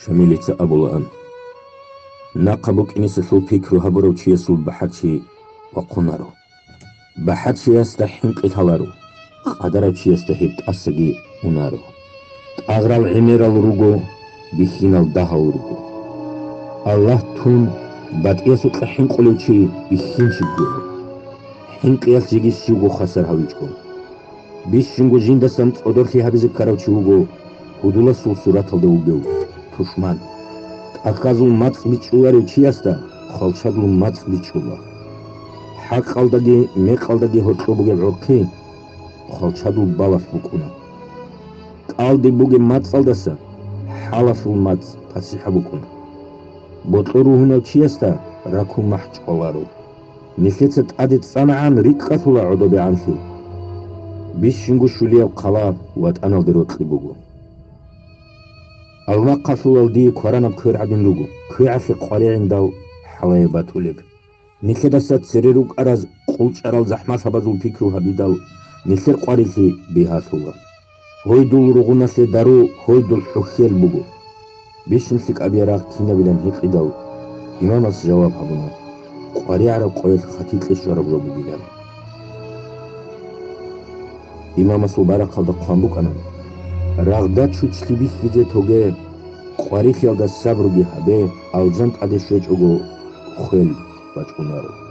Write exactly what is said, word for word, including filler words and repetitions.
Шамилица абулаан: «Нахъа букӀинесалъул пикру гьабурав чиясул бахӀарчи вахъунаро. БахӀарчиясда хӀинкъи лъаларо, къадарав чиясда гьеб тӀасаги унаро. ТӀагърал гӀемерал руго, бихьинал дагьал руго. Аллагь тун, батӀиясукьа хӀинкъулев чи бихьинчиго, хӀинкъиялъ жеги щивго хвасар гьавичӀо. Бищунго жиндасан цӀодорлъи гьабизе ккарав чи вуго гьудуласул сураталда вугев тушман. ТӀахьазул мацӀ бичӀчӀуларев чиясда хвалчадул мацӀ бичӀчӀула. ХӀакъалдаги мекъалдаги гьоркьоб бугеб гӀорхъи хвалчадул балалъ букӀуна. КӀалдиб бугеб мацӀалдаса хӀалалъул мацӀ пасихӀа букӀуна. Бокьор ругьунав чиясда ракул махӀ чӀваларо. Нилъеца тӀаде цӀанагӀан рикӀкӀалъула гӀодобегӀанлъи. Бищунго щулияб хъала ватӀаналде рокьи буго. Авмахъалъулал дие кваранаб квер гӀадин руго, квегӀалъе къваригӀиндал хӀалае батулеб. Нилъедаса цере рукӀараз къулчӀарал захӀмалъабазул пикру гьабидал, нилъер къварилъи бигьалъула. Гьойдул ругъуналъе дару гьойдул хӀухьел буго. Бищун лъикӀабияб рагъ кинабилан гьикъидал, имамас жаваб гьабуна: «КъваригӀараб къоялъ хъатикье щвараб жо бугилан». Имамасул барахъалда хъван букӀана: «Рагъда чучлъи бихьизе тоге, къварилъиялда сабруги гьабе, алжан тӀаде щвечӀого хвел бачӀунаро».